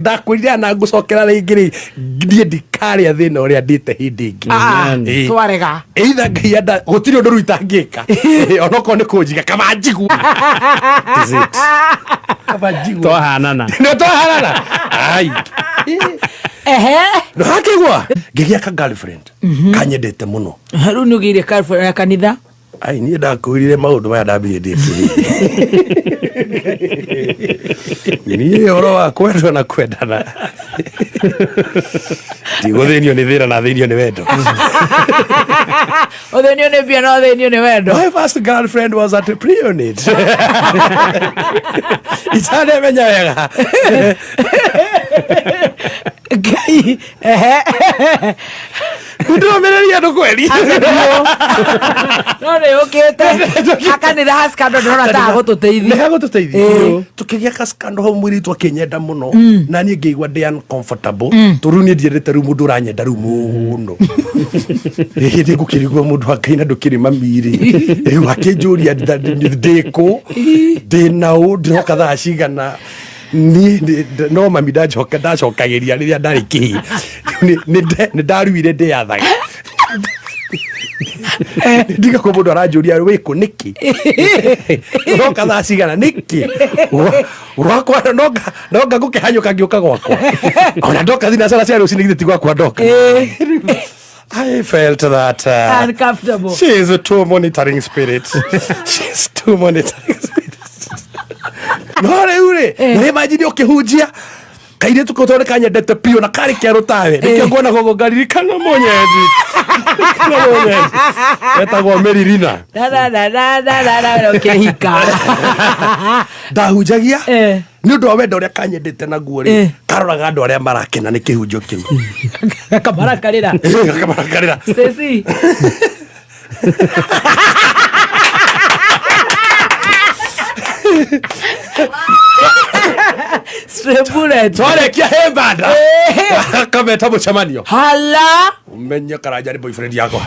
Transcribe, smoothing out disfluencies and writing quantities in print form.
Ndakwĩrire na ngũcokera rĩngĩ rĩ, niĩ ndikarĩa thĩna ũrĩa ndĩte hĩndĩ ĩngĩ. Ah, Ĩĩ. twarega. Either Ngai enda gũtirĩ ũndũ rĩu itangĩka. Onokorwo nĩ kũnjiga kaba njigua. That is it. Kaba njigua. Twahanana. Nĩ twahanana. Ai. Ehe. No hakĩgwa ngĩgĩa ka girlfriend kanyendete mũno. Rĩu nĩ ũgĩire ya kanitha. Ai, niĩ ndakwĩrire maũndũ maya ndambirie ndĩ kĩhĩĩ. Niĩ ũhoro wa kwendwo na kwendana ndigũthĩnio nĩ thĩna na thĩnio nĩ wendo. Ũthĩnio nĩ mbia no ũthĩnio nĩ wendo. My first girlfriend was at pre-unit. Itanemenya wega. Ngai. Ehe. Ndĩromĩrĩria andũ kweri. No nĩ ũkĩte akanitha haskando ndĩrona ta agũtũteithia. Nĩ hagũtũteithia. Ĩĩ. Tũkĩgĩa kaskando hau mũirĩtu akĩnyenda mũno na niĩ ngĩigua ndĩ uncomfortable tondũ rĩu niĩ ndiendete rĩu mũndũ ũranyenda rĩu mũno. Hĩndĩ ngũkĩrigwo mũndũ wa Ngai na ndũkĩrĩ mami-rĩ. Rĩu akĩnjũria ndĩ kũ, ndĩ naũ, ndĩroka thaa cigana. Niĩ no mami ndacokagĩria rĩrĩa ndarĩ kĩhĩ. Nĩ ndaruire ndĩyathaga. Ndigakwo mũndũ aranjũria wĩkũ nĩkĩ, ũroka thaa cigana nĩkĩ. Gwakwa nonga ngũkĩhanyũka ngĩũka gwakwa, ona ndoka thinacara cia rũcinĩ githĩ ti gwakwa ndoka. I felt that Uncomfortable. She is a too monitoring spirit. She is too monitoring spirit. No rĩu rĩ, nĩ imagine ũkĩhunjia kairĩtu kau tondũ kanyendete biũ na karĩ kerũ tawe, nĩkĩo nguona gogo ngaririkana mũnyendi. Ririkana mũnyendi etagwo Meririna. Na na na na na na na ũkĩhika. Ndahunjagia nĩ ũndũ wa wendo ũrĩa kanyendete naguo rĩ, karoraga andũ arĩa marakena nĩ kĩhunjio kĩu. Kamarakarĩra. Kamarakarĩra. Stacy. Stray bullet. Twarekia hembanda, akameta mũcemanio. Hala. Umenye Karanja nĩ boyfriend yakwa.